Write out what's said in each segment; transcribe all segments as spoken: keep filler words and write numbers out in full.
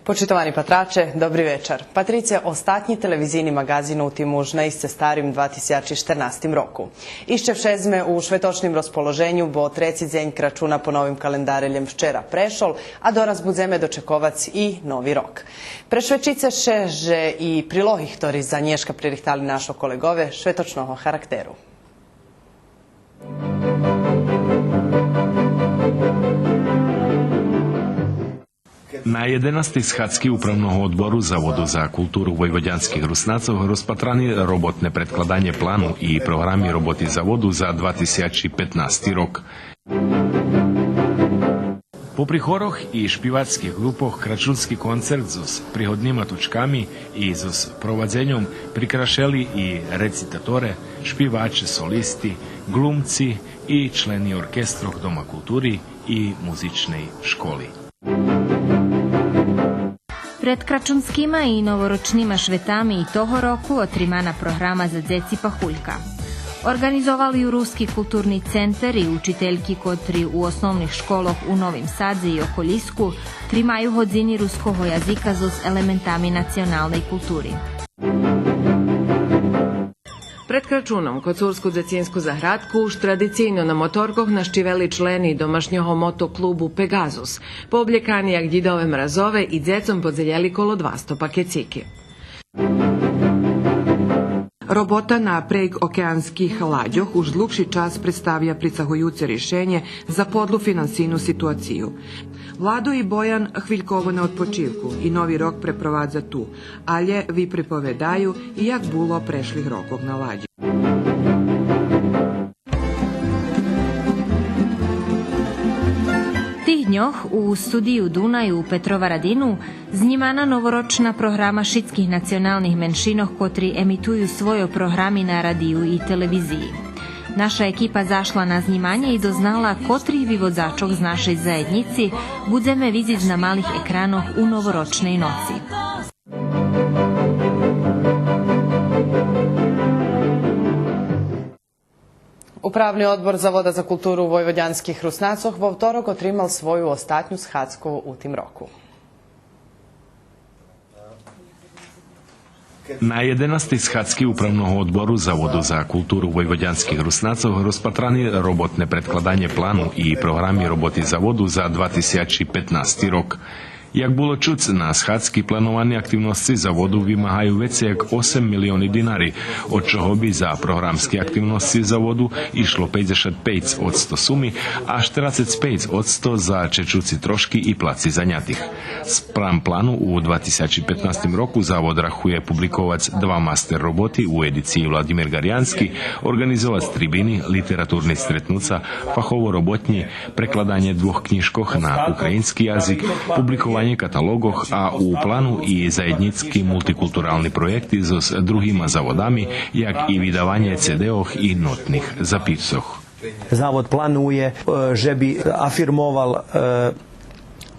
Почитовани патраче, добри вечар. Патрице остатнї телевизийни маґазин у тим уж наисце старим два тисячи штернастим року. Ище вше зме у шветочним розположеню, бо треци дзень Крачуна по новим календарелєм вчера прешол, а дораз будземе дочековац и Нови рок. Прешвечице ше же и прилоги хтори за нєшка пририхтали нашо колеґове шветочного характеру. На єденастей схадзки Управного одбору Заводу за културу войводянских Руснацох розпатрани роботне предкладанє плану и програми роботи Заводу за два тисячи петнасти рок. Попри хорох и шпивацких ґрупох крачунски концерт зоз пригоднима точками и зоз провадзеньом прикрашели и рецитаторе, шпиваче, солисти, ґлумци и члени оркестрох Дома култури и музичней школи. Пред крачунскима и новорочнима шветами и того року отримана програма за дзеци Пахулька. Орґанизовали ю Руски културни центер и учительки котри у основних школох у Новим Садзе и околїску тримаю годзини руского язика зоз елементами националней култури. Пред Крачуном Коцурску дзецинску заградку уж традицийно на моторкох нащивели члени домашнього мотоклубу Пеґазус. Пооблєкани як дїдове мразове и дзецом подзелєли коло двасто пакецики. Робота на преґокеанских ладьох уж длугши час представя прицагуюце ришенє за подлу финансийну ситуацию. Владо и Боян хвильково на одпочивку и Нови рок препровадза ту, алє виприповедаю як було прешлих рокох на ладьи. Тих дньох у студию Дунай у Петроварадину знїмана новорочна програма шицких националних меншинох котри емитую свойо програми на радию и телевизиї. Наша екипа зашла на знїманє и дознала котрих виводзачох з нашей заєднїци будземе видзиц на малих екранох у новорочней ноци. Управни одбор Завода за културу войводянских Руснацох вовторок отримал свою остатню схадзку у тим року. На єденастей схадзки Управного одбору Заводу за културу войводянских Руснацох розпатрани роботне предкладанє плану и програми роботи Заводу за два тисячи петнасти рок. Як було чуц, на схадзки плановани активносци Заводу вимагаю вецей як осем милиони динари, од чого би за програмски активносци Заводу ишло пейдзешат пейц одсто суми, а штерацец пейц одсто за чечуци трошки и плаци занятих. Спрам плану у два тисячи петнастим року Завод рахує публиковац два мастер роботи у едициї Владимир Гарянски, орґанизовац трибини, литературни стретнуца, фахово роботнї, прекладанє двох кнїжкох на українски язик, публикованє каталоґох, а у плану и заєднїцки мултикултурални проєкти зоз другима заводами, як и видаванє цедейох и нотних записох. Завод планує, е, же би афирмовал, е,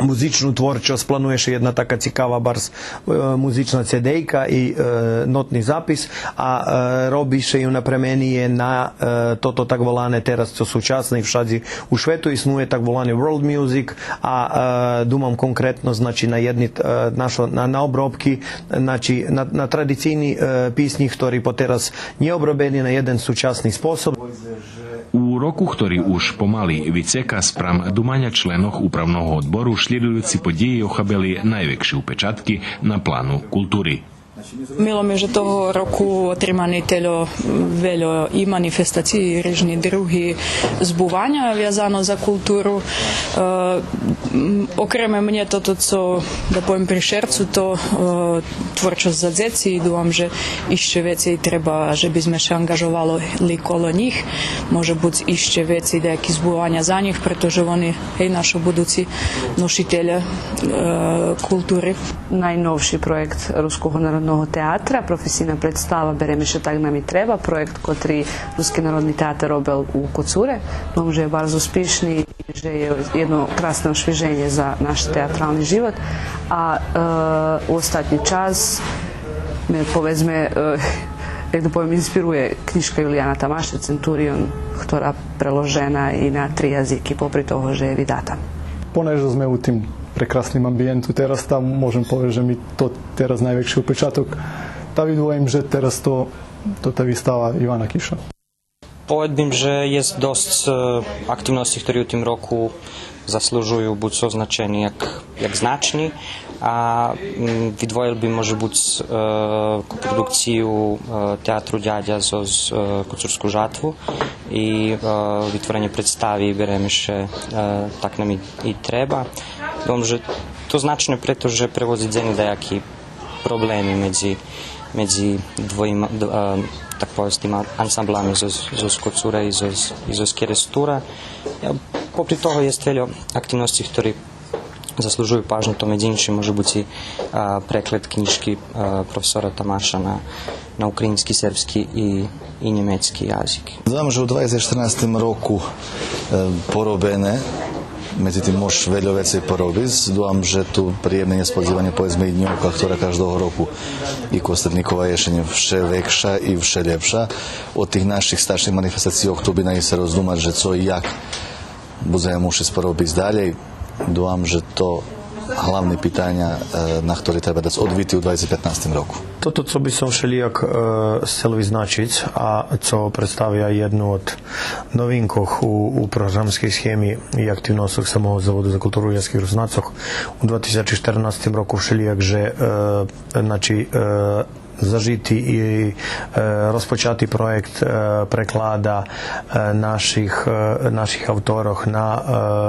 музичну творчосц, планує ше єдна така цикава барз, е, музична цедейка и, е, нотни запис, а, е, роби ше и унапременює на, е, тото так волане тераз цо сучасне и вшадзи у швету иснує так волани world music, а, е, думам конкретно, значи, на єдни, е, нашо, на, на обробки, значи, на, на традицийни, е, писнї, хтори потераз нє обробени на єден сучасни способ. У року хтори уж помали вицека, спрам думаня членох Управного одбору шлїдуюци подїї охабели найвекши упечатки на плану култури. Мило ми же того року отримани тельо вельо и манифестациї, и рижни други збуваня вязано за културу. Е, м, окреме мнє тото цо, да повем, при шерцу, то, е, творчосц за дзеци, и думам же ище вецей треба же би зме ше анґажовали коло нїх. Може буц ище вецей даяки збуваня за нїх, прето же вони, гей, нашо будуци ношителє, е, култури. Найновши проєкт Руского народного театра, професийна представа Береме ше так нам и треба, проєкт котри Руски народни театер робел у Коцуре. Думам же є барз успишни, же є єдно красне ошвиженє за наш театрални живот. А, е, у остатнї час ме, поведзме, е, як да повем, инспирує кнїжка Юлияна Тамаше, Центурион, хтора преложена и на три язики, попри того же є видата. Понеже зме у тим прекрасним амбиєнту тераз там, можем повесц же ми то тераз найвекши упечаток. Та видвоїм же тераз то, то та вистава Ивана Киша. Поведз бим же єст досц, е, активносци хтори у тим року заслужую буц означени як, як значни, а, м, видвоїл бим, може буц, е, копродукцию, е, театру Дядя зоз, е, Коцурску жатву и, е, витворенє представи Береме ше, е, так нам и, и треба. Думам же то значне прето же превозидзени даяки проблеми медзи, медзи двоїма, д-, е, так повесц, тима ансамблами зоз, зоз Коцура и зоз, и зоз Керестура. Е, попри того єст вельо активносци хтори заслужую пажню, то медзи иншим може буц и, е, преклад кнїжки, е, професора Тамаша на, на українски, сербски и, и нємецки язик. Знам же у двацец штернастим року, е, поробене, медзитим мож вельо вецей поробиц. Думам же ту приємне нєсподзиванє, поведзме, и Дньовка, хтора каждого року и костельникова єшень вше векша и вше лєпша. Од тих наших старших манифестацийох ту би най ше роздумац же цо и як будземе мушиц поробиц далєй. Думам же то главни питаня, е, на хтори треба дац одвити у двацец пятнастим року. Тото цо би сом вшелїяк, е, сцел визначиц, а цо представя єдну од новинкох у, у програмскей схеми и активносцох самого Заводу за културу вуяцких Руснацох у двацец штернастим року вшелїяк же, е, значи, е, зажити и, е, розпочати проєкт, е, преклада, е, наших, е, наших авторох на,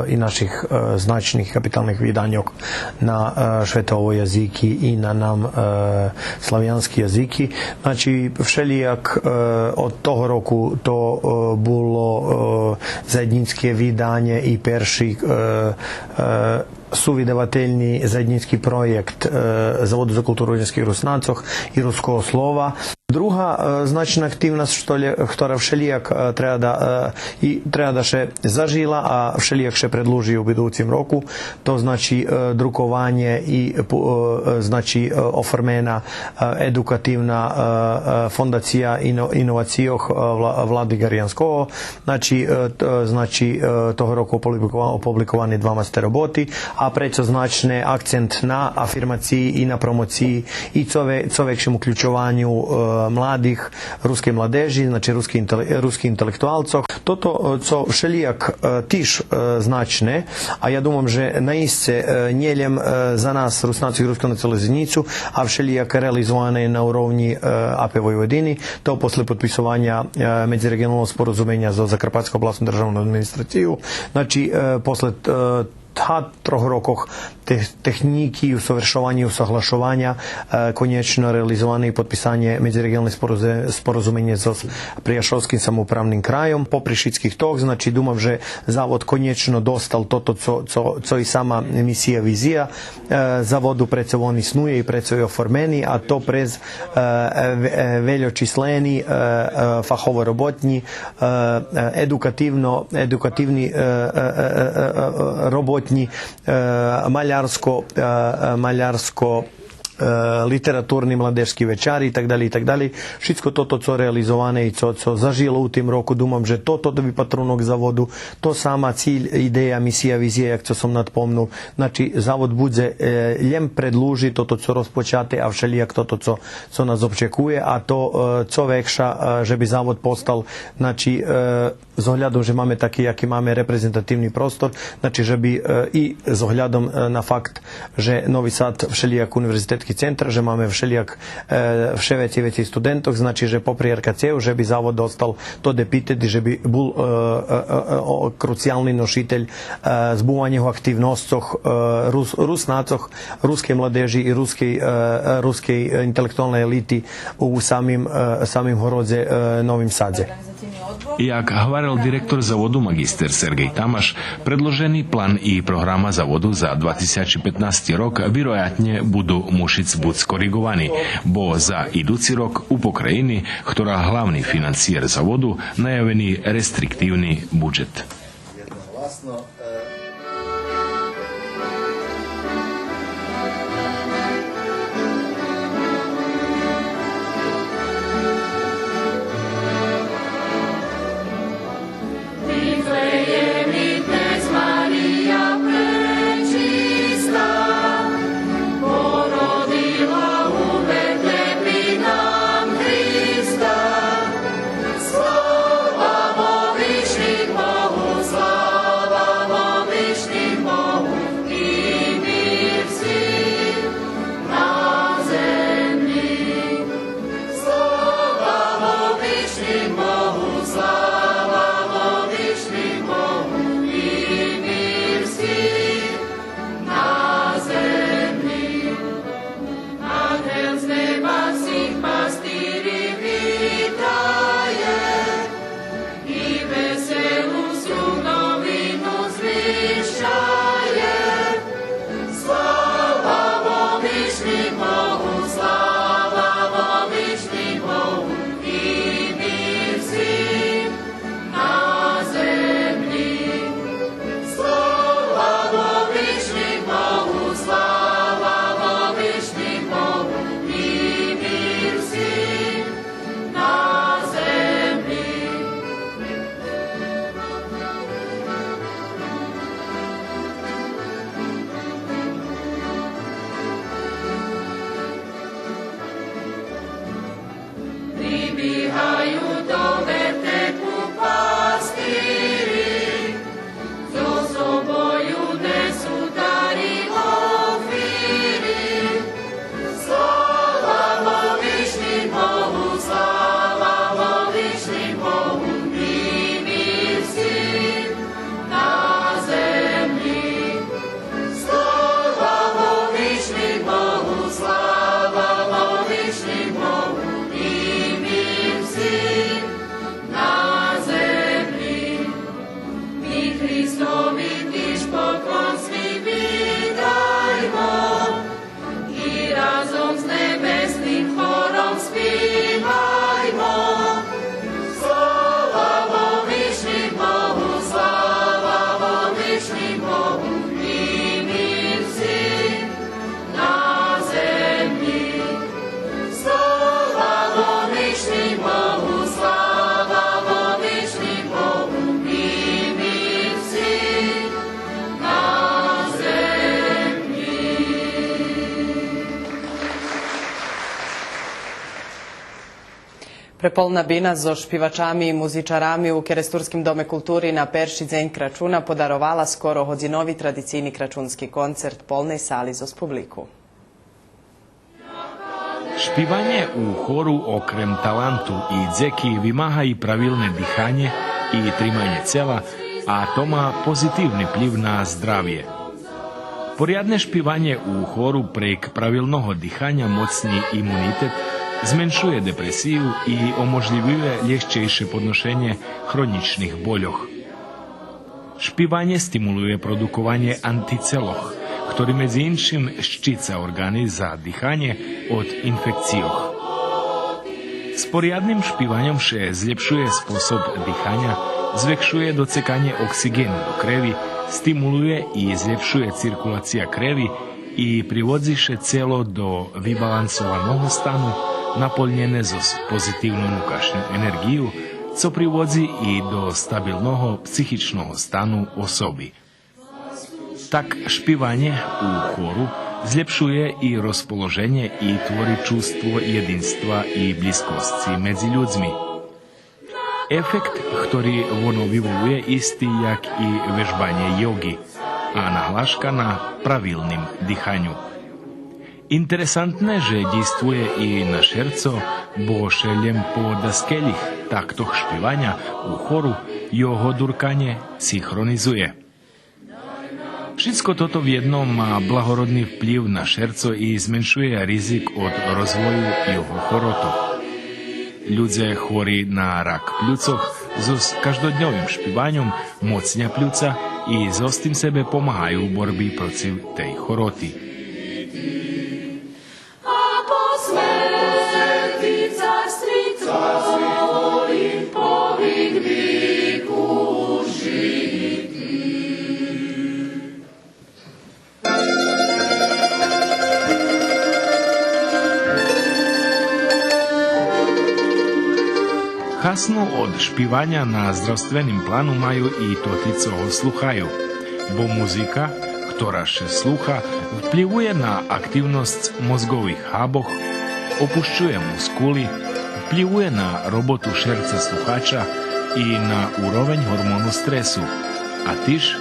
е, и наших, е, значних капиталних виданьох на, е, шветово язики и на нам, е, славянски язики. Значи, вшелїяк, е, од того року то, е, було, е, заєднїцке виданє и перши, е, е, сувидавательни заєднїцки проєкт, е, Заводу за културу вуяцких Руснацох и Руского слова. Друга, е, значна активносц, што лє-, хтора вшелїяк, е, треба да, е, и треба да ше зажила, а вшелїяк ше предлужи у будуцим року, то значи, е, друкованє и, е, пу-, е, е, значи, е, оформена, е, едукативна, е, е, фондация ино-, иновацийох, е, Вла-, Влади Гарянского. Значи, е, т-, е, значи, е, того року ополиковани, ополиковани двамасте роботи, а прецо значне акцент на афирмациї и на промоциї и цо ве-, цо векшим уключованю, е, младих, рускей младежи, значи, руски интеле-, руски интелектуалцох. Тото, е, цо вшелїяк, е, тиж, е, значне, а я думам же наисце, е, нє лєм, е, за нас, Руснацох и Руску националну заєднїцу, а вшелїяк реализоване на уровнї, е, А П Войводини, то после подписованя, е, медзиреґионалного споразуменя зоз Закарпатском обласним державним администрацийом, значи, е, после, е, та трох рокох тех-, технїки, усовершованя, усоглашованя, е, конєчно реализоване и подписанє медзиреґионалне споразу-, споразуменє зоз Прияшовским самоуправним крайом. Попри шицких тох, значи, думам же Завод конєчно достал тото цо, цо, цо и сама мисия, визия, е, Заводу, прецо вон иснує и прецо є оформени, а то през, е, е, ве-, е, вельочислени, е, е, фахово роботнї, е, е, едукативно, едукативни, е, е, е, е, е, роботнї, е, малярско, е, е, малярско, е, литературни младежски вечари и так далєй, и так далєй. Шицко тото цо реализоване и цо, цо зажило у тим року, думам же тото випатрунок Заводу, то сама циль, идея, мисия, визия, як цо сом надпомнул. Значи, Завод будзе, е, лєм предлужи тото цо розпочате, а вшелїяк тото цо, цо нас обчекує, а то, е, цо векша, е, же би Завод постал, значи, е, з оглядом же маме таки, яки маме, репрезентативни простор, значи же би, е, и з оглядом, е, на факт же Нови Сад вшелїяк универзитетски центар, же маме вшелїяк, е, вше вецей и вецей студентох, значи же попри Р К Ц-у же би Завод достал тот епитет и же би бул, е, е, е, е, о, круциялни ношитель, е, збуванєго активносцох, е, Рус-, Руснацох, рускей младежи и рускей, е, е, рускей, е, интелектуалней елити у самим, е, самим городзе, е, Новим Садзе. Як гварел директор Заводу маґистер Сергей Тамаш, предложени план и програма Заводу за два тисячи петнасти рок вироятнє буду мушиц буц кориґовани, бо за идуци рок у покраїни, хтора главни финансиєр Заводу, наявени рестриктивни буджет. Преполна бина зоз шпивачами и музичарами у Керестурским доме култури на перши дзень Крачуна подаровала скоро годзинови традицийни крачунски концерт полней сали зоз публику. Шпиванє у хору окрем таланту и дзеки вимага и правилне диханє и триманє цела, а то ма позитивни вплив на здравє. Порядне шпиванє у хору прейґ правилного диханя моцнї имунитет, зменшує депресию и оможлївює лєгчейше подношенє хронїчних больох. Шпиванє стимулує продукованє антицелох, хтори медзи иншим щица орґани за диханє од инфекцийох. З порядним шпиваньом ше злєпшує способ диханя, звекшує доцеканє оксиґену до креви, стимулує и злєпшує циркулация креви и приводзи ше цело до вибалансованого стану, наполнєне зоз позитивну нукашню енерґию, цо приводзи и до стабилного психичного стану особи. Так шпиванє у хору злєпшує и розположенє и твори чувство єдинства и блїзкосци медзи людзми. Ефект хтори воно виволує исти як и вежбанє йоґи, а наглашка на правилним диханю. Интересантне же дїйствує и на шерцо, бо ше лєм по даскелїх тактох шпиваня у хору його дурканє синхронизує. Шицко тото вєдно ма благородни вплїв на шерцо и зменшує ризик од розвою його хоротох. Людзе хвори на рак плюцох зоз каждодньовим шпиваньом моцня плюца и зоз тим себе помагаю у борби процив тей хороти. Хасну од шпиваня на здравственим плану маю и тоти цо го слухаю, бо музика, хтора ше слуха, вплївує на активносц мозґових габох, опущує мускули, вплївує на роботу шерца слухача и на уровень гормону стресу, а тиж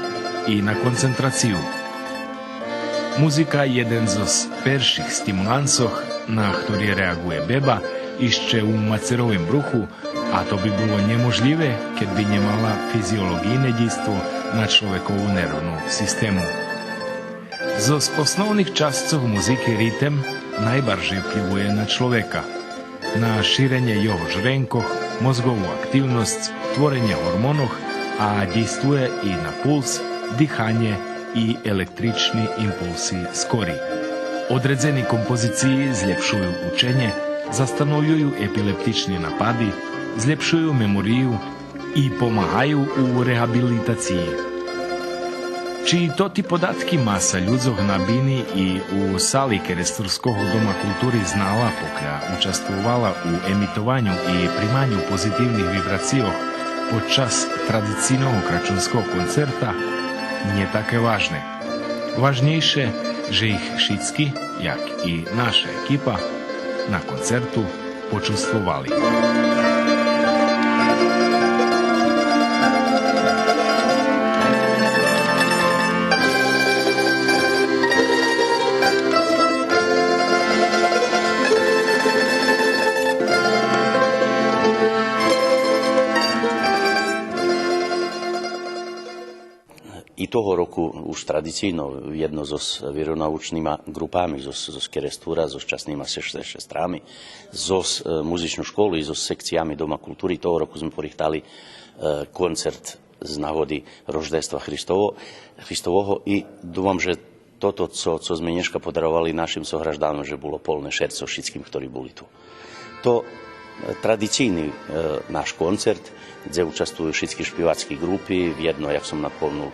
и на концентрацию. Музика єден зоз перших стимулансох, на хтори реаґує беба ище у мацеровим бруху, а то би було нєможлїве, кед би нємала физиолоґийне дїйство на чловекову нервну систему. Зоз основних часцох музики ритем найбаржей вплївує на чловека, на ширенє його жренкох, мозґову активносц, творенє гормонох, а дїйствує и на пулс, диханє и електрични импулси скори. Одредзени композициї злєпшую ученє, застановюю епилептични напади, злєпшую меморию, и помагаю у реабилитациї. Чи тоти податки маса людзох на бини и у сали Керестурского дома култури знала, покля участвовала у емитованю и приманю позитивних вибрацийох под час традицийного крачунского концерта, нє таке важне. Важнєйше, же их шицки, як и наша екипа, на концерту почувствовали. И того року уж традицийно вєдно зоз виронаучнима ґрупами, зоз, зоз Керестура, зоз часнима се-, се-, шестрами, зоз, е, музичну школу и зоз секциями Дома култури, того року зме порихтали, е, концерт з нагоди Рождества Христово-, Христового и думам же тото, цо, цо зме нєшка подаровали нашим согражданом, же було полне шерцо шицким, хтори були ту. То, е, традицийни, е, наш концерт, дзе участвую шицки шпивацки ґрупи, вєдно, як сом напомнул,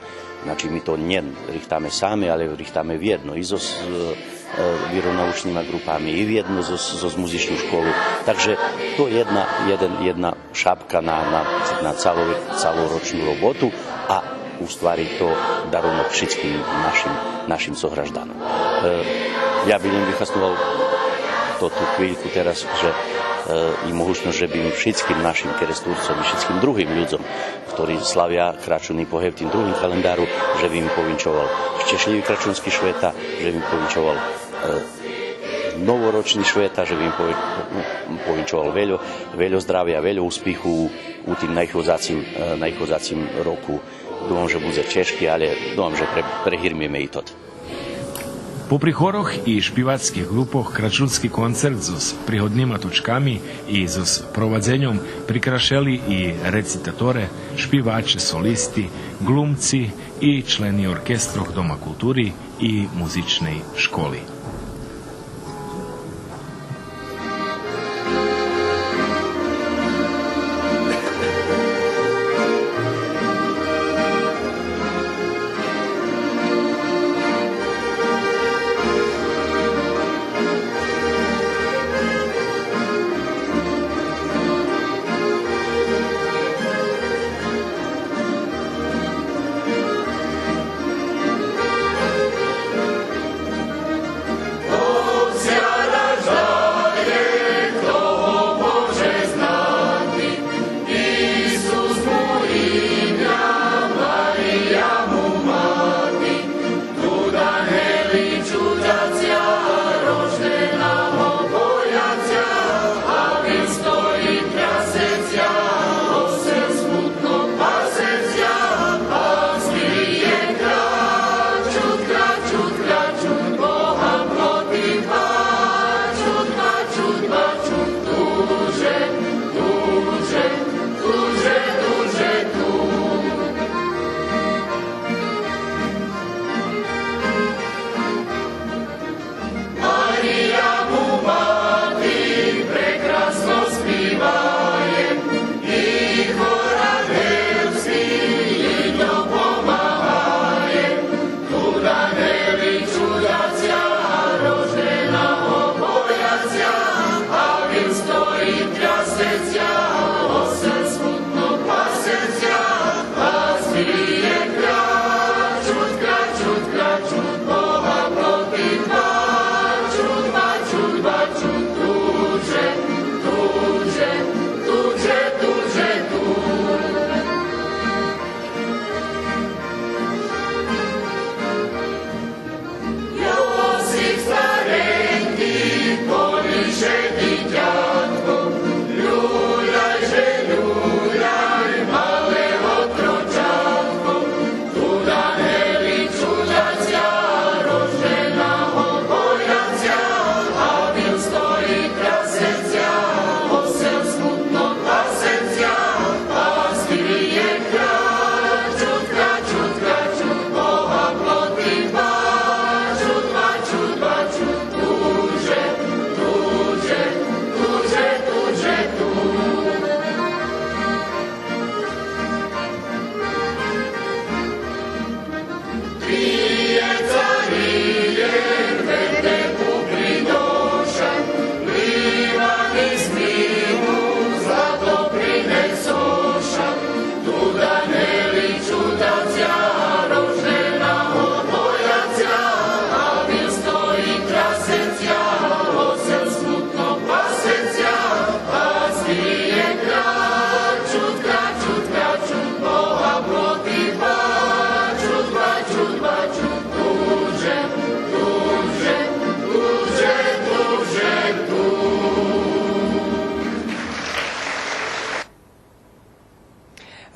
значи, ми то нє рихтаме сами, але рихтаме вєдно и зоз, е, е, виронаучнима ґрупами и вєдно зоз, зоз музичну школу. Так же то єдна, єден, єдна шапка на, на, на цалови-, цалорочну роботу, а у ствари то дарунок шицким нашим, нашим согражданом. Е, я би лєм вихасновал тоту хвильку тераз, же Е, и могучносц же бим шицким нашим Керестурцом и шицким другим людзом, хтори славя крачуни по гевтим другим календару, же бим им повинчовал щешлїви крачунски швета, же бим им повинчовал, е, новорочни швета, же бим им повин-, повинчовал вельо, вельо здравя, вельо успиху у тим найходзацим, е, найходзацим року. Думам же будзе чежки, але думам же пре-, прегирмиме и тот. Попри хорох и шпивацких ґрупох, крачунски концерт зоз пригоднима точками и зоз провадзеньом прикрашели и рецитаторе, шпиваче, солисти, ґлумци и члени оркестрох Дома култури и музичней школи.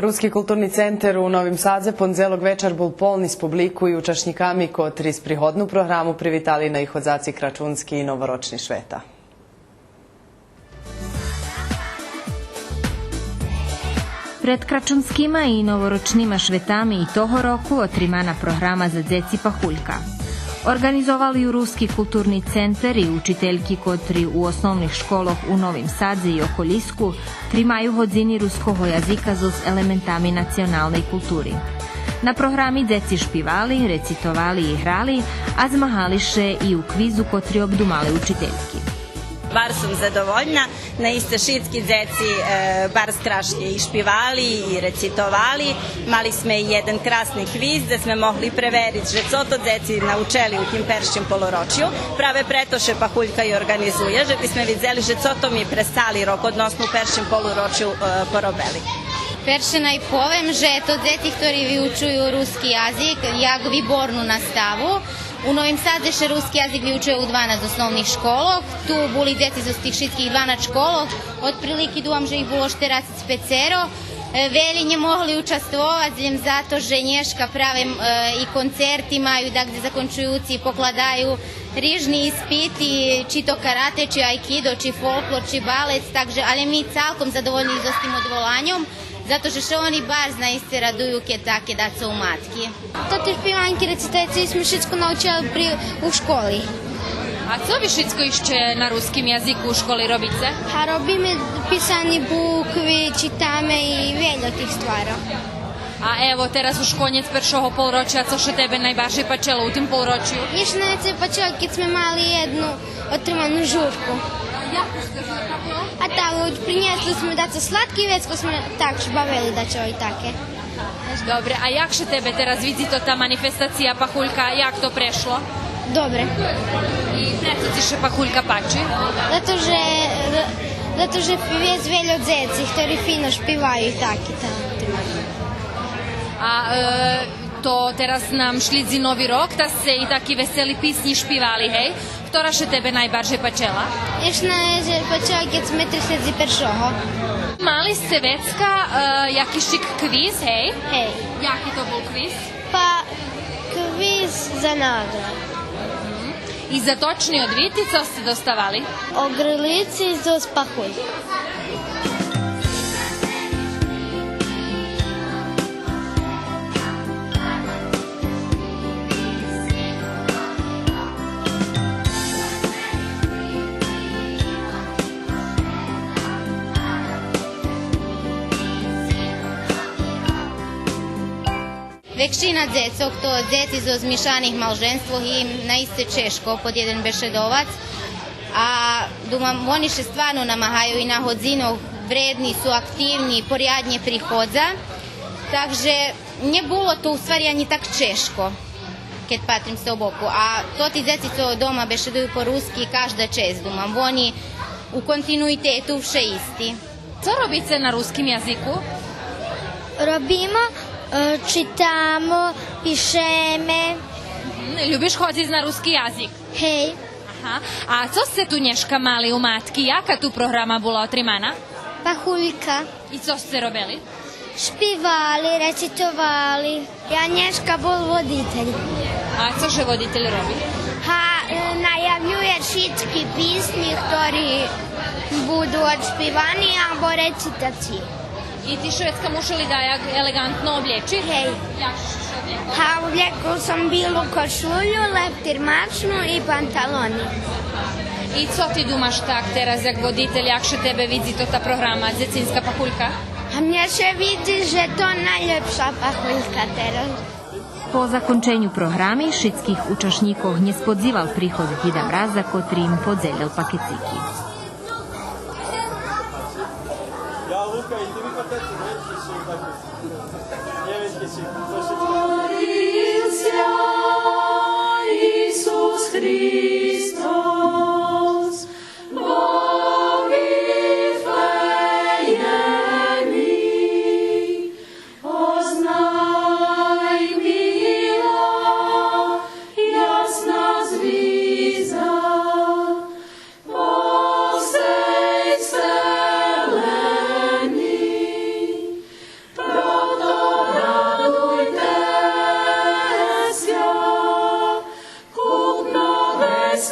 Руски културни центер у Новим Садзе пондзелок вечар бул полни з публику и учашнїками котри з пригодну програму привитали наиходзаци крачунски и новорочни швета. Пред крачунскима и новорочнима шветами и того року отримана програма за дзеци Пахулька. Орґанизовали ю Руски културни центер и учительки котри у основних школох у Новим Садзе и околїску тримаю годзини руского язика зоз елементами националней култури. На програми дзеци шпивали, рецитовали и грали, а змагали ше и у квизу котри обдумали учительки. Барз сом задовольна, наисце шицки дзеци, е, барз крашнє и шпивали, и рецитовали. Мали зме и єден красни квиз, дзе зме могли превериц же цо то дзеци научели у тим першим полурочу. Праве прето ше Пахулька и орґанизує, же би зме видзели же цо то ми през цали рок, односно у першим полурочу, е, поробели. Перше най повем же то дзеци хтори виучую руски язик, як виборну наставу. У Новим Садзе ше руски язик виучує у дванац основних школох. Ту були дзеци зоз тих шицких дванац школох. Отприлики думам же их було штерацец пецеро. Е, велї нє могли участвовац, лєм зато же нєшка праве, е, и концерти маю, дагдзе закончуюци покладаю рижни испити, чи то карате, чи айкидо, чи фолклор, чи балет, так же, але ми цалком задовольни зоз тим одволаньом, зато же ше они барз наисце радую кед таке дацо у матки. Тоти шпиванки, рецитациї зме шицко научели при, у школи. А цо ви шицко ище на руским язику у школи робице? А робиме писани букви, читаме и вельо тих стварох. А ево, тераз уж конєц першого полрочя, цо ше тебе найбаржей пачело у тим полрочу? Ище най ше пачело кед зме мали єдну отриману журку. Яку сте журку? А та, принєсли зме дацо сладки, вецка зме так ше бавели дацо и таке. Добре, а як ше тебе тераз видзи тота манифестация Пахулька, як то прешло? Добре. И прецо ци ше Пахулька пачи? Зато же, зато же вец вельо дзеци, хтори фино шпиваю и таки, та, та. А, е, то тераз нам шлїдзи Нови рок, та сце и таки весели писнї шпивали, гей? Котра ше тебе найбаржей пачела? Ище най ше пачела кед зме трицец першого. Мали сце вецка, е, якишик квиз, гей? Гей. Яки то бул квиз? Па, квиз за награду. И за точни одвити цо сце доставали? Огрилици зоз Пахульки. Векшина дзецох то дзеци зоз змишаних малженствох, им наисце чежко под єден бешедовац. А думам, вони ше стварно намагаю и на годзинох вредни су, активни, поряднє приходза. Так же нє було то у ствари анї так чежко, кед патрим з того боку. А тоти дзеци цо дома бешедую по руски, кажда чесц, думам. Вони у континуитету вше исти. Цо робице на руским язику? Робиме, е, читаме, пишеме. Мгм. Любиш ходзиц на руски язик? Гей. Аха. А цо сце ту нєшка мали у матки? Яка ту програма була отримана? Пахулька. И цо сце робели? Шпивали, рецитовали. Я нєшка бул водитель. А цо же водитель роби? Га, е, наявює шицки писнї хтори буду одшпивани або рецитациї. И ти ше вецка мушели даяк елеґантно облєчиц? Гей. Як ше облєкла? Га, облєкол сом билу кошулю, лефтирмачну и панталони. И цо ти думаш так тераз як водитель, як ше тебе видзи тота програма Дзецинска пахулька? А мнє ше видзи же то найлєпша пахулька тераз. По законченю програми шицких учашнїкох нєсподзивал приход Дїда Мраза, котри им подзелєл пакецики. Родил ся Исус Христос во Вифлеєми, ознаймила ясна звизда по всей вселени. Прото радуйте ся, купно весь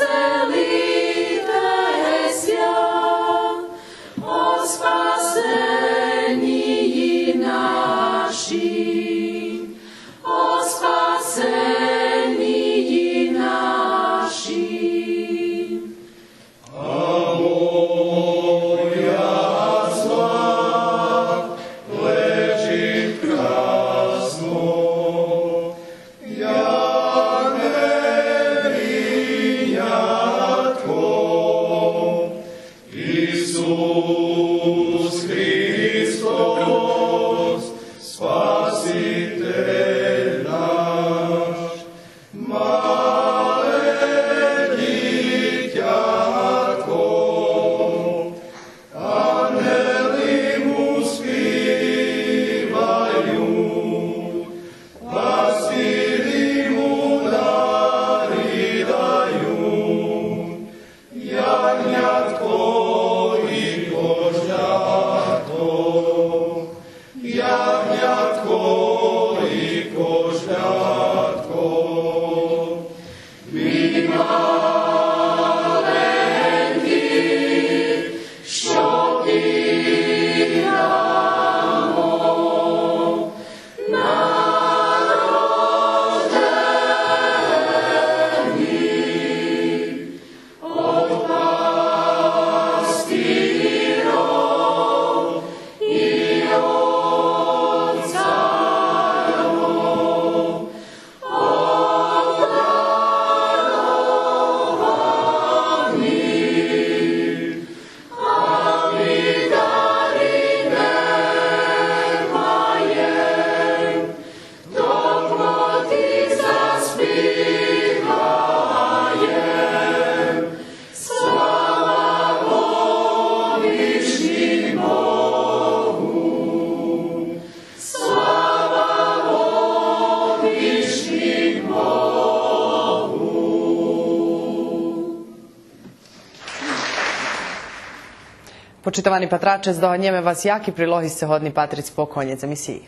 Почитовани патраче, здогаднєме вас яки прилоги сце годни патриц по конєц емисиї.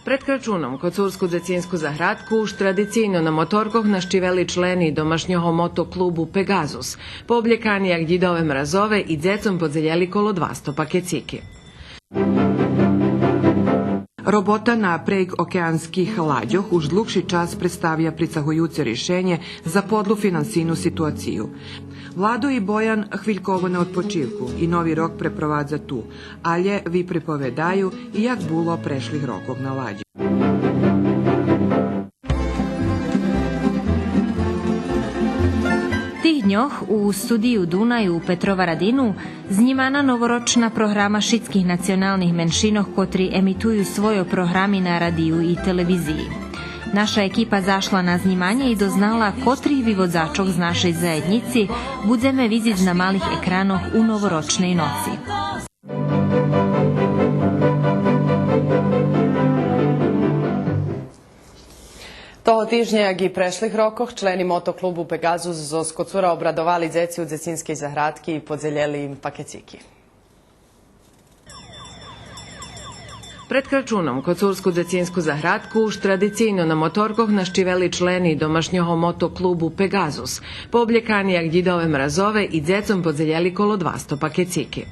Пред Крачуном Коцурску дзецинску заградку уж традицийно на моторкох нащивели члени домашнього мотоклубу Пеґазус. Пооблєкани як дїдове мразове и дзецом подзелєли коло двасто пакецики. Робота на прейґокеанских ладьох уж длугши час представя прицагуюце ришенє за подлу финансийну ситуацию. Владо и Боян хвильково на одпочивку и Нови рок препровадза ту, алє виприповедаю и як було прешлих рокох на ладьох. Тих дньох у студию Дунай у Петроварадину знїмана новорочна програма шицких националних меншинох, котри емитую свойо програми на радию и телевизиї. Наша екипа зашла на знїманє и дознала котрих виводзачох з нашей заєднїци будземе видзиц на малих екранох у новорочней ноци. Того тижня, як и прешлих рокох, члени мотоклубу Пеґазус зоз Коцура обрадовали дзеци у дзецинскей заградки и подзелєли им пакецики. Пред Крачуном Коцурску дзецинску заградку уж традицийно на моторкох нащивели члени домашнього мотоклубу Пеґазус. Пооблєкани як дїдове мразове и дзецом подзелєли коло двасто пакецики.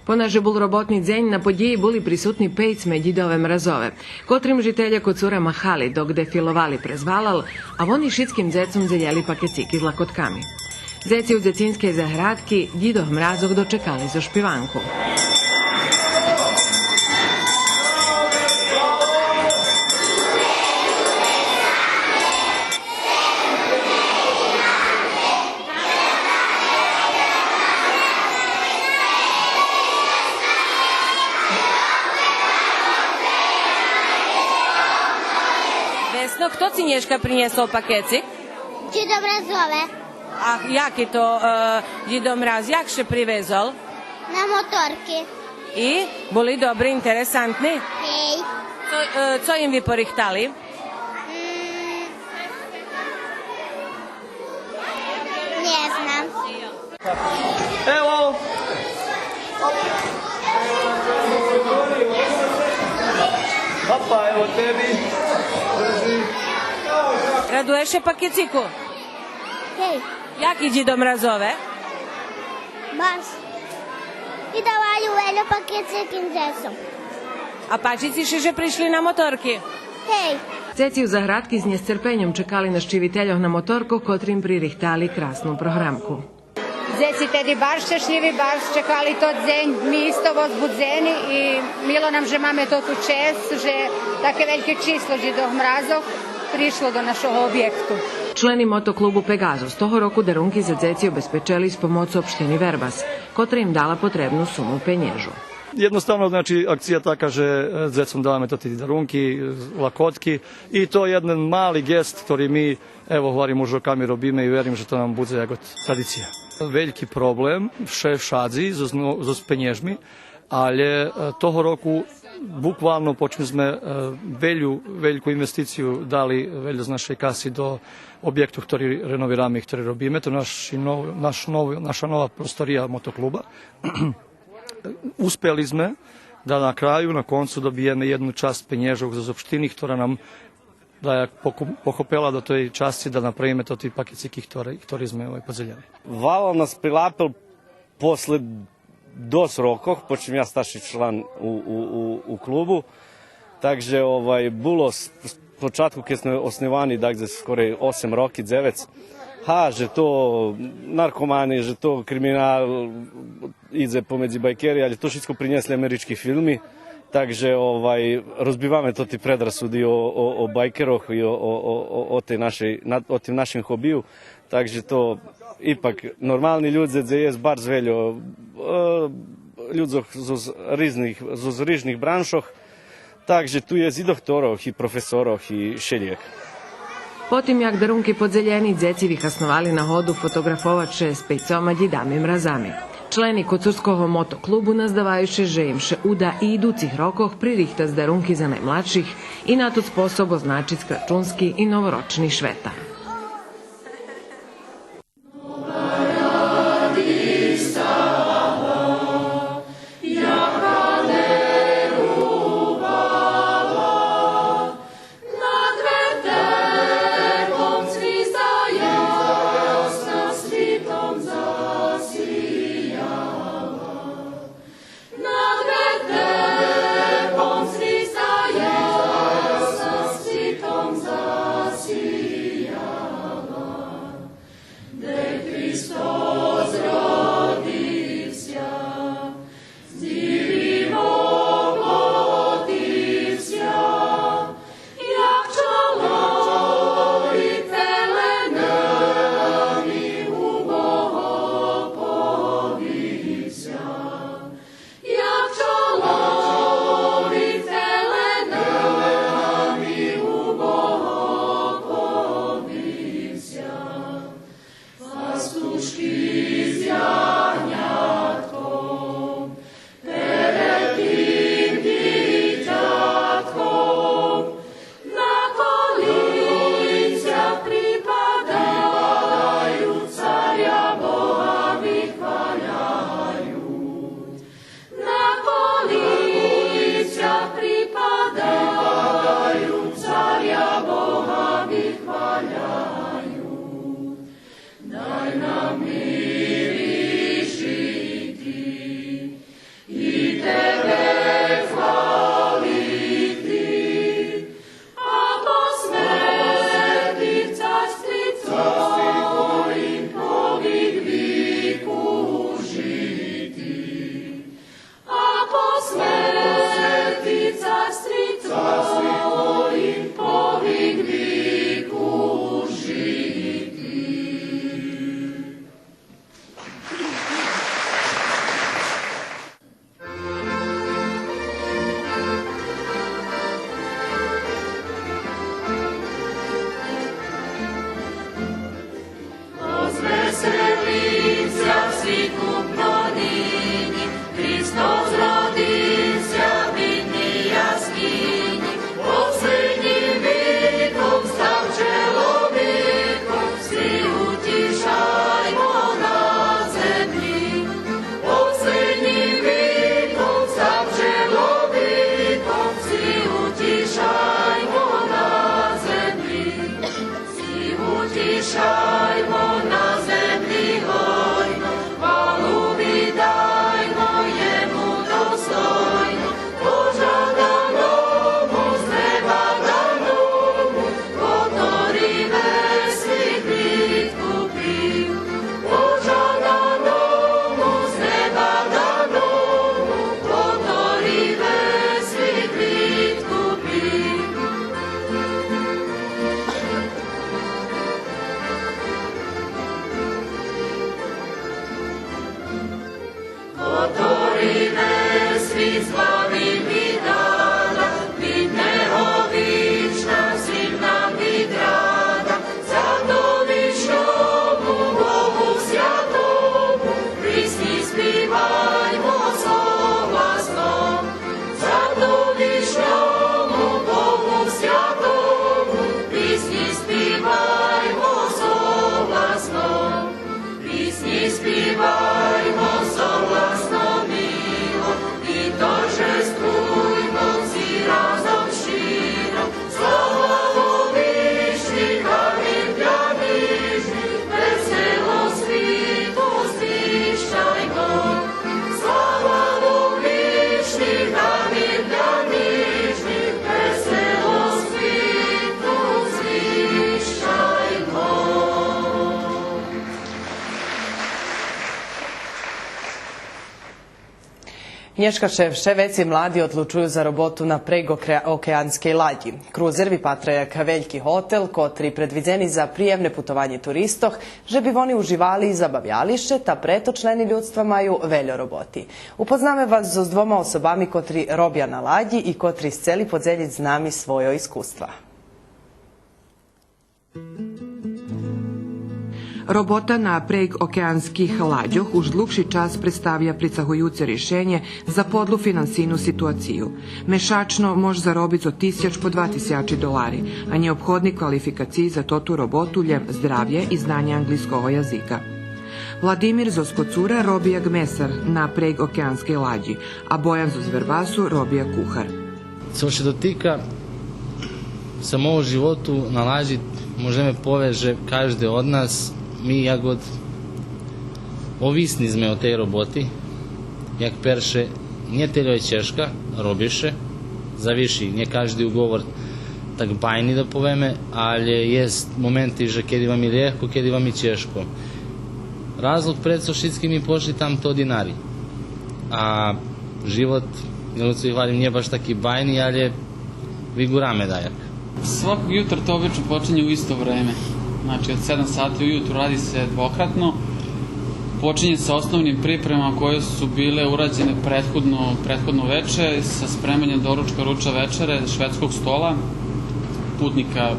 Понеже бул роботни дзень, на подїї були присутни пейцме дїдове мразове, котрим жителє Коцура махали док дефиловали през валал, а вони шицким дзецом дзелєли пакецики з лакотками. Дзеци у дзецинскей заградки дїдох мразох дочекали зоз шпиванку. Весно, хто ци нєшка принєсол пакецик? Дїдо Мразове. А яки то, е, Дїдо Мраз, як ше привезол? На моторки. И? Були добри, интересантни? Гей. Цо, е, цо им ви порихтали? М, нє знам. Ево! Опа, ево теби. Држи. Радуєш ше пакецику? Гей. Яки Дїдо Мразове? Баш. И даваю вельо пакециким дзецом. А пачи ци ше же пришли на моторки? Гей. Дзеци у заградки з нєсцерпеньом чекали нащивительох на моторкох, котри им пририхтали красну програмку. Дзеци теди барз щешлїви, барз чекали тот дзень, ми исто возбудзени и мило нам же маме тоту чесц, же таке вельке число Дїдох Мразох пришло до нашого обєкту. Члени мотоклубу Пеґазус того року дарунки за дзеци обезпечели з помоцу општини Вербас, котра им дала потребну суму пенєжу. Єдноставно, значи, акция така же, е, дзецом даваме тоти дарунки, е, лакотки. И то єден мали ґест, котри ми, ево, гварим, уж роками робиме и верим же то нам будзе як традиция. Вельки проблем, вше, вшадзи, зоз, зоз пенєжми, алє, е, того року буквално почали зме, е, велю, вельку инвестицию, дали вельо з нашей каси до обєкту котри реновираме и котри робиме. То наши нов-, наш нов-, наша нова простория мотоклуба. Успели зме да на краю, на концу добиєме єдну часц пенєжох зоз општини, котра нам, да, як поку-, похопела до тей часци да направиме тоти пакецики котри, котри зме, овай, подзелєли. Валал нас прилапел после досц рокох, почим я старши члан у, у, у, у клубу. Так же, овай, було с-, с-, початку, кед зме основани, так же скоро осем роки, дзевец, га, же то наркомани, же то криминал идзе помедзи байкери, алє то шицко принєсли амерички филми. Так же, овай, розбиваме тоти предрасуди о, о, о байкерох и о, о, о, о, о тей нашей, на, о тим нашим хобию. Так же то ипак нормални людзе, дзе єст барз вельо, е, людзох зоз рижних, зоз рижних браншох. Так же ту єст и докторох, и професорох, и шелїяк. Потим як дарунки подзелєни, дзеци вихасновали нагоду фотоґрафовац ше з пейцома Дїдами Мразами. Члени Коцурского мотоклубу наздаваю ше же им ше уда и идуцих рокох пририхтац дарунки за наймладших и на тот способ означиц крачунски и новорочни швета. Нєшка ше вше вецей млади одлучую за роботу на прейґокеанскей ладї. Крузер випатра як вельки готел, котри предвидзени за приємне путованє туристох, же би вони уживали и забавяли ше, та прето члени людства маю вельо роботи. Упознаме вас зоз двома особами котри робя на ладї и котри сцели подзелїц з нами свойо искуства. Робота на прейґокеанских ладьох уж длугши час представя прицагуюце ришенє за подлу финансийну ситуацию. Мешачно мож заробиц од тисяч по два тисячи долари, а нєобходни квалификациї за тоту роботу лєм здравє и знанє анґлийского язика. Владимир зоз Коцура роби як месар на прейґокеанскей ладї, а Боян зоз Вербасу роби як кухар. Цо ше дотика самого животу на ладї, можеме повесц же кажде од нас, ми як од овисни зме од тей роботи, як перше, нє тельо є чежка, роби ше, завиши, нє кажди уговор так байни да повеме, алє єст моменти же кеди вам и лєгко, кеди вам и чежко. Разлог прецо шицки ми пошли там то динари. А живот, на лисци гварим, нє баш таки байни, алє вигураме даяк. Сваког ютра то обично починє у исто време. Значи, од седам сати ујутру ради се двократно. Починє са основним припремама које су биле урадзене претходно, претходно вече, са спремањем доручка, руча, вечере, шведског стола. Путника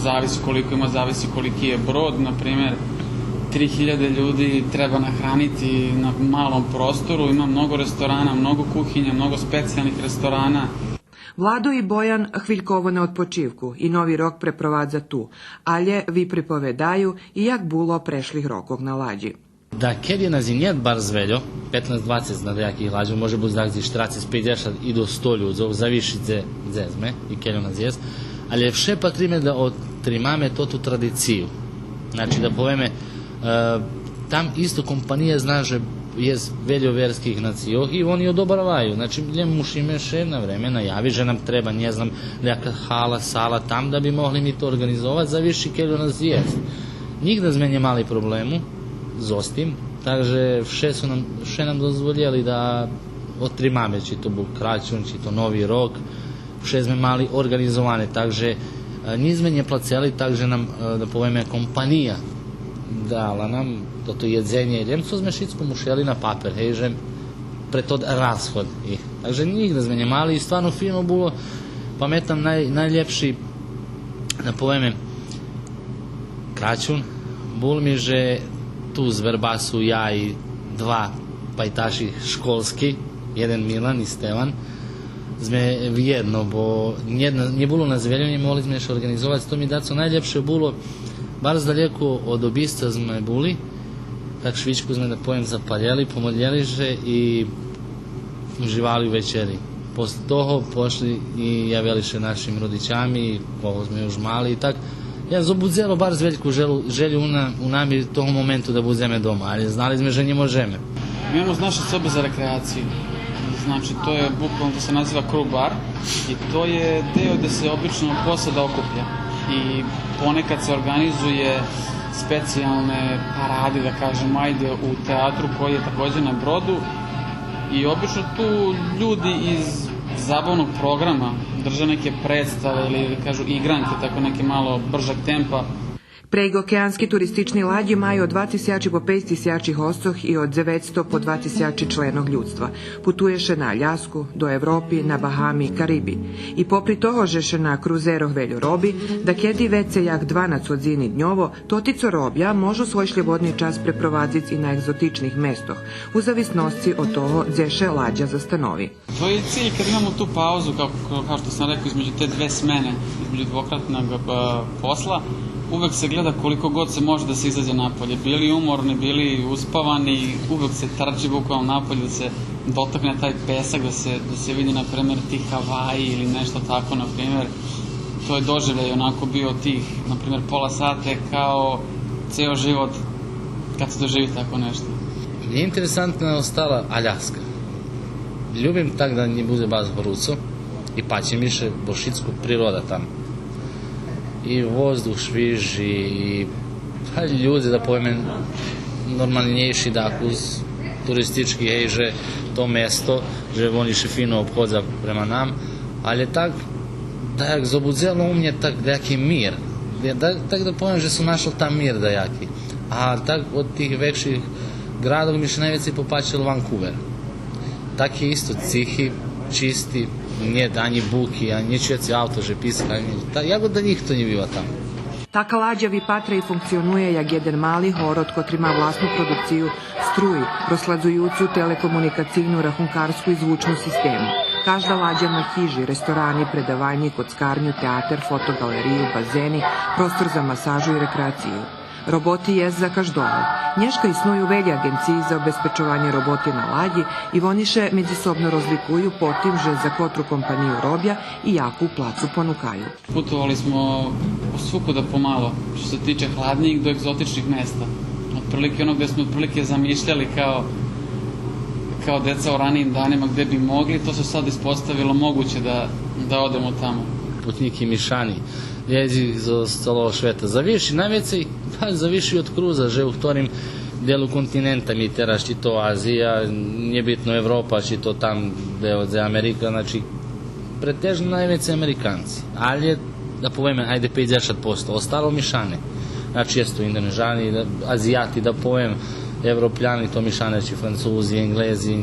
зависи колико има, зависи колики је брод. На пример, три хиљаде људи треба нахранити на малом простору. Има много ресторана, много кухиња, много специјалних ресторана. Владо и Боян хвильково на одпочивку и Нови рок препровадза ту, алє виприповедаю и як було прешлих рокох на ладї. Да, кеди нас и нєт барз вельо, петнац-двацец на даяких ладьох, може буц дакди штерацец, пейдзешат и до сто людзох, зависи дзе, дзе зме и кельо нас єст, алє вше патриме да отримаме тоту традицию. Значи, да повеме, е, там исто компания зна же єст вельо верских нацийох и вони одобраваю. Значи, лєм мушиме ше на време наявиц же нам треба, нє знам, даяка хала, сала там да би могли ми то орґанизовац, зависи кельо нас єст. Нїґда зме нє мали проблему зоз тим, так же вше су нам, вше нам дозволєли да отримаме, чи то бул Крачун, чи то Нови рок, вше зме мали орґанизоване, так же, е, нїч зме нє плацели, так же нам, е, да повеме, компания дала нам тото єдзенє, лєм цо зме шицко мушели на папер, гей, же пре тот расход. И, так же нїґда зме нє мали и стварно фино було. Паметам най-, найлєпши, да повеме, Крачун бул ми же ту з Вербасу я и два пайташи школски, єден Милан и Стеван, зме вєдно, бо нє, нє було нас вельо, нє могли зме ше орґанизовац, то ми дацо найлєпше було, барз далєко од обисца зме були, так швидко зме, да повем, запалєли, помодлєли ше и уживали у вечери. После того пошли и явели ше нашим родичами, кого зме уж мали и так. Я зобудзело барз вельку желю, желю у на-, у нами того моменту да будземе дома, алє знали зме же нє можеме. Ми имамо наши соби за рекреацию. Значи, то је буквално, то се назива Кру бар и то је део где се обично посада окупља и понекад се орґанизује специјалне параде, да кажем, ајде, у театру који је такође на броду и обично ту људи из забавног програма држе неке представе или, да кажу, игранке, тако неке мало бржег темпа. Прейґокеански туристични ладї маю од два тисячи по пейц тисячи госцох и од дзеветсто по два тисячи членох людства. Путує ше на Аляску, до Европи, на Багами, Кариби. И попри того же ше на крузерох вельо роби, дакеди вецей як дванац годзини дньово, тоти цо робя можу свой шлєбодни час препровадзиц и на еґзотичних местох, у зависносци од того дзе ше ладя застанови. То је цилј, кад имамо ту паузу, као, као, као што сам рекао, између те две смене, између двократног, а, посла, увек се гледа колико год се може да се изађе наполје. Били уморни, били успавани, увек се трчи буквално наполје да се дотакне тај песак, да се, да се види, на пример, ти Хаваји или нешто тако, на пример. То је доживљај онако био тих, на пример, пола сате, као цео живот кад се доживи тако нешто. Мнє интересантна остала Аляска. Любим так да нє будзе баш вруцо и пачи ми ше, бо шицко природа там. И воздух швижи, и, па, людзе, да повеме, нормалнєйши, дакус, туристички, гей, же То место, же вони ше фино обходза према нам, але так, так як зобудзело у мнє так даяки мир. Да, так да повем же сом нашол там мир даяки. А так од тих векших градох ми ше найвецей попачел Ванкувер. Так є исто цихи, чисти, нєт анї буки, анї нє чує ше авто же писка, анї, та, як да нїхто нє бива там. Така ладя випатра и функционує як єден мали город котри ма власну продукцию струї, розхладзуюцу телекомуникацийну, рахункарску и звучну систему. Кажда ладя ма хижи, ресторани, предаванї, коцкарню, театер, фотоґалерию, базени, простор за масажу и рекреацию. Роботи єст за каждого. Нєшка исную велї аґенциї за обезпечованє роботи на ладї и вони ше медзисобно розликую по тим же за котру компанию робя и яку плацу понукаю. Putovali smo svugde pomalo, što se tiče hladnijih do egzotičnih mesta. Otprilike ono gde smo otprilike zamišljali kao, kao deca u ranijim danima gde bi mogli, to se sad ispostavilo moguće da, da odemo tamo. Путнїки мишани, лєдзи зоз цалого швета. Завиши, найвецей, па, завиши од круза, же у хторим делу континента ми тераз, чи то Азия, нєбитно Европа, чи то там де, де Америка, значи, претежно найвецей Американци, але, да повеме, айде пейдзешат посто, остало мишане. Значи, єст ту Индонежани, да, Азияти, да повем, Европяни, то мишане, чи Французи, Енґлези,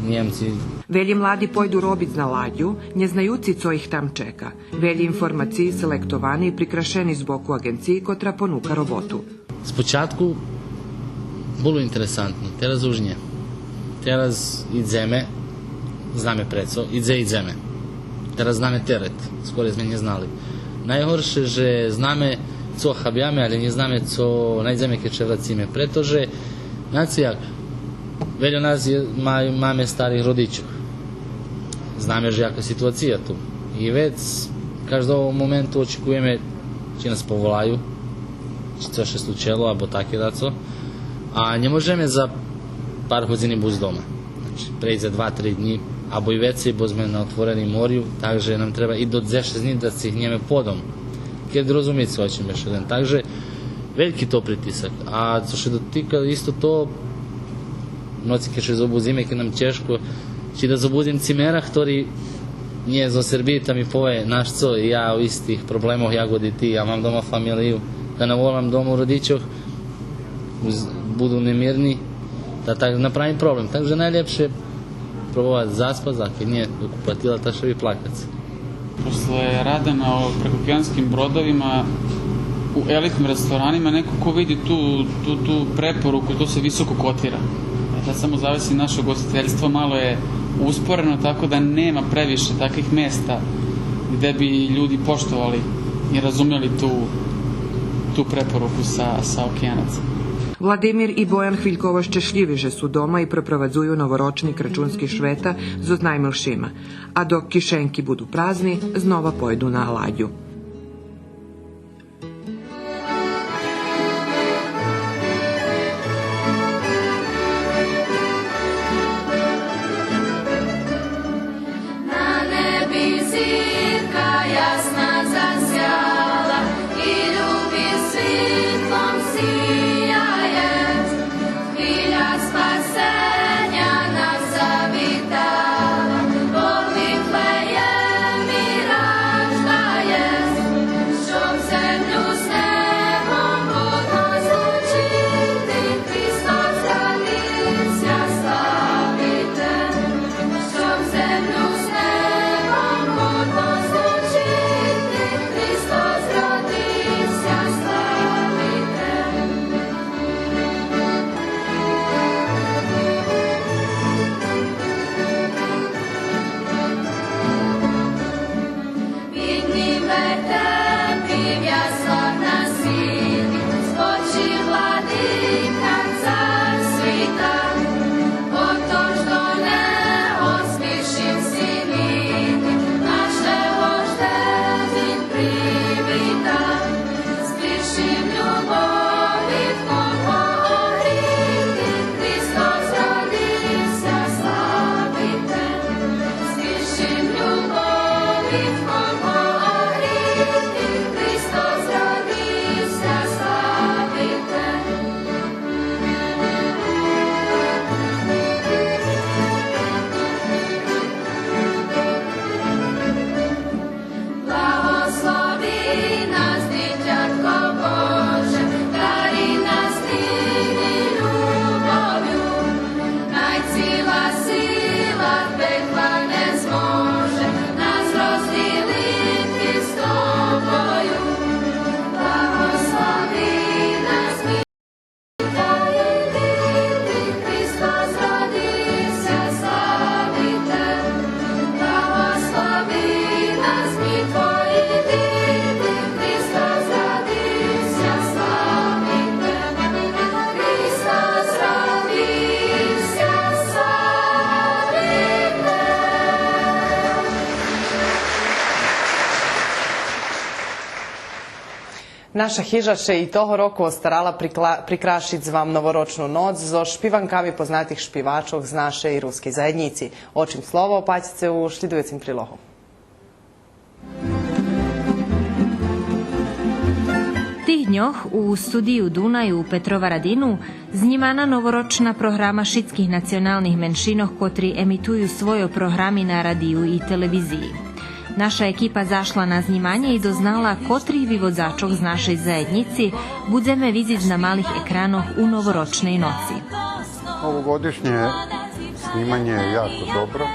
Нємци. Велї млади пойду робиц на ладю, нє знаюци цо их там чека. Велї информациї селектовани и прикрашени з боку аґенциї котра понука роботу. Спочатку було интересантнє, тераз уж нє. Тераз идземе, знаме прецо, и дзе идземе. Тераз знаме терет, скорей зме нє знали. Найгорше же знаме цо хабяме, але нє знаме цо найдземе кед ше врациме. Прето же, знаце як, вельо нас є, ма-, маме старих родичох. Знаме же яка ситуация ту. И вец каждого моменту очекуєме чи нас поволаю, чи цо ше случело, або таке дацо. А нє можеме за пар годзини буц дома. Значи, прейдзе два-три днї, або и вецей, бо зме на отвореним морю, так же нам треба и до дзешец днї да сцигнєме подом. Кед розумице о чим бешедуєм. Так же вельки то притисак. А цо ше дотика исто то, ноци кед ше зобудзиме, кед нам чежко, чи да зобудзим цимера хтори нє зоз Сербиї, та ми пове: „Наш цо, я у истих проблемох як и ти, я мам дома фамилию, та наволам дому родичох, уз-, буду немирни, та так направим проблем.“ Так же найлєпше пробовац заспац, а кед нє, док уплатила, та ше виплакац. Posle rada na o-, prekookeanskim brodovima, u elitnim restoranima, neko ko vidi tu, tu, tu preporuku, to se visoko kotira. E, sad samo zavisi naše ugostiteljstvo, malo je usporeno, tako da nema previše takvih mesta gde bi ljudi poštovali i razumeli tu, tu preporuku sa, sa Okeanaca. Владимир и Боян хвильково щешлїви же су дома и пропровадзую новорочни крачунски швета зоз наймилшима. А док кишенки буду празни, знова пойду на ладю. Наша хижа ше и того року остарала прикла-, прикрашиц вам новорочну ноц зоз шпиванками познатих шпивачох з нашей рускей заєднїци. О чим слово, опатьце у шлїдуюцим прилогу. Тих дньох у студию Дунай у Петроварадину знїмана новорочна програма шицких националних меншинох котри емитую свойо програми на радию и телевизиї. Наша екипа зашла на знїманє и дознала котрих виводзачох з нашей заєднїци будземе видзиц на малих екранох у новорочней ноци. Ovogodišnje snimanje je jako dobro.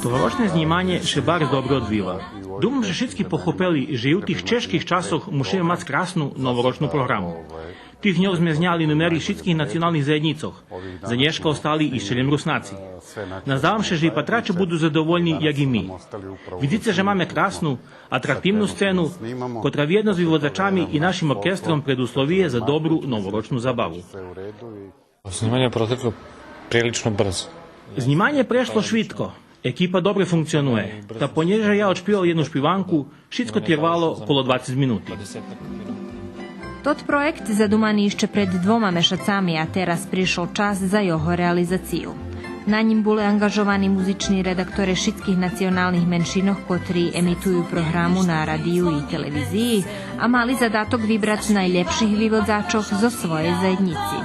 Тогорочне знїманє ше барз добре одвива. Думам же шицки похопели же и у тих чежких часох мушиме мац красну новорочну програму. Тих дньох зме зняли нумери шицких националних заєднїцох. За нєшка остали ище лєм Руснаци. Наздавам ше же и патраче буду задовольни, як и ми. Видзице же маме красну, атрактивну сцену, котра вєдно з виводзачами и нашим оркестром предусловиє за добру новорочну забаву. Snimanje je proteklo prilično brzo. Знїманє прешло швидко. Екипа добре функционує. Та понєже я одшпивал єдну шпиванку, шицко тирвало коло двацец минути. Тот проєкт задумани ище пред двома мешацами, а тераз пришол час за його реализацию. На нїм були анґажовани музични редакторе шицких националних меншинох котри емитую програму на радию и телевизиї, а мали задаток вибрац найлєпших виводзачох зоз своєй заєднїци.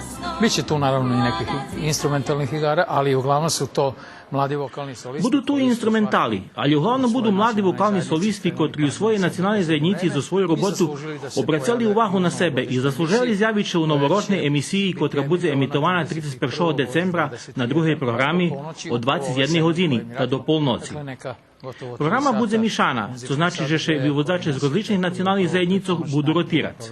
Biće tu naravno i nekih instrumentalnih igara, ali uglavnom su to mladi vokalni solisti koji su stvarno... Буду ту инструментали, али углавном буду млади вокални солисти котри у своєй националней заєднїци зоз свою роботу обрацели увагу на себе и заслужели зявиц ше у новорочней емисиї котра будзе емитована трицец першого децембра на другей програми од двацец єдней годзини та до полноци. Програма будзе мишана, цо значи же ше виводзаче з розличних националних заєднїцох буду ротирац.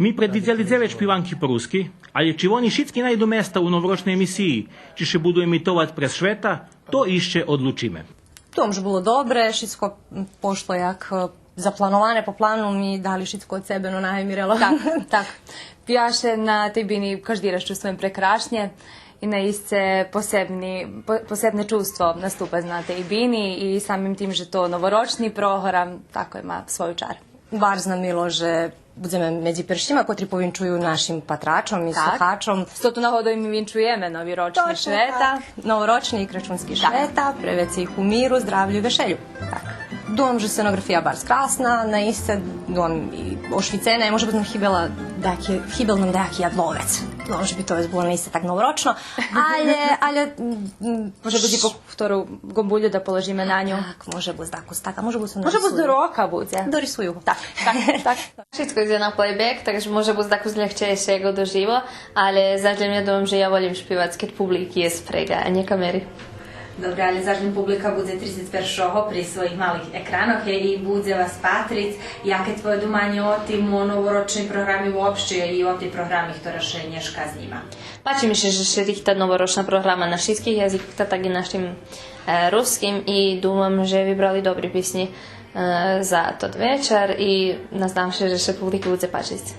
Ми предвидзели дзевец шпиванки по руски, але чи вони шицки найду места у новорочней емисиї, чи ше буду емитовац през швета, то ище одлучиме. Думам же було добре, шицко, м, пошло як, е, заплановане, по плану, ми дали шицко од себе, но най, Мирела. Так, так. Я ше на тей бини кажди раз чувствуєм прекрашнє и наисце посебни, по-, посебне чувство наступац на тей бини и самим тим же то новорочни програм, тако ма свою чар. Барз нам мило же будземе медзи першима котри повинчую нашим патрачом и слухачом. З тоту нагоду и ми винчуєме Новорочни швета. Новорочни и крачунски швета, пре вецей их у миру, здравю и вешелю. Так. Думам же сценоґрафия барз красна, наисце, думам, и ошвицена, може буц нам хибела даяки, хибел нам даяки ядловец. Думам же би то вец було наисце так новорочно, але, але, м, може буц и по хтору ґомбулю да положиме на ню. Так, може буц дакус так, а може буц... Може буц до рока будзе. Дорисую го. Так, так, так. Шицко идзе на плейбек, так же може буц дакус лєгчейше як го доживо, але заш лєм я думам же я волїм шпивац кед публики єст спреґа, а нє камери. Добре, але заш лєм публика будзе трицец першого при своїх малих екранох и будзе вас патриц. Яке твоє думанє о тим, о новорочней програми вообще и о тей програми хтора ше нєшка знїма? Пачи ми ше же ше рихта новорочна програма на шицких язикох, та так и нашим, е, руским, и думам же вибрали добри писнї, е, за тот вечар и наздавам ше же ше публики будзе пачиц.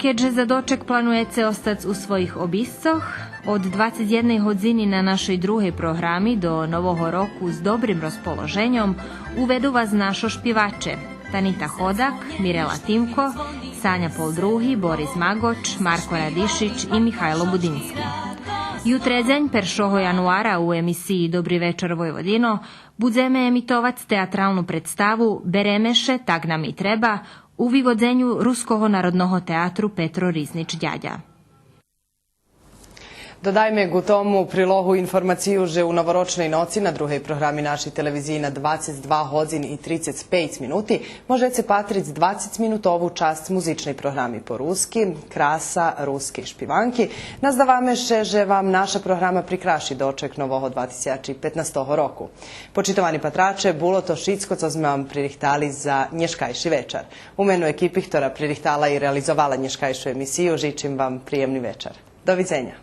Кед же за дочек плануєце остац у своїх обисцох, од двацец єдней годзини на нашей другей програми до Нового року з добрим розположеньом уведу вас нашо шпиваче: Танита Ходак, Мирела Тимко, Саня Полдруги, Борис Маґоч, Марко Радишич и Михайло Будински. Ютредзень, першого януара, у емисиї Добри вечар, Войводино, будземе емитовац театралну представу Береме ше, так нам и треба, у виводзеню Руского народного театру Петро Ризнич Дядя. Додайме ґу тому прилогу информацию же у новорочней ноци на другей програми нашей телевизиї на двацец два годзин и трицец пейц минути можеце патриц двацецминутову часц музичней програми по руски Краса рускей шпиванки. Наздаваме ше же вам наша програма прикраши дочек нового два тисячи петнастого року. Почитовани патраче, було то шицко цо зме вам пририхтали за нєшкайши вечар. У мену екипи хтора пририхтала и реализовала нєшкайшу емисию, жичим вам приємни вечар. До видзеня.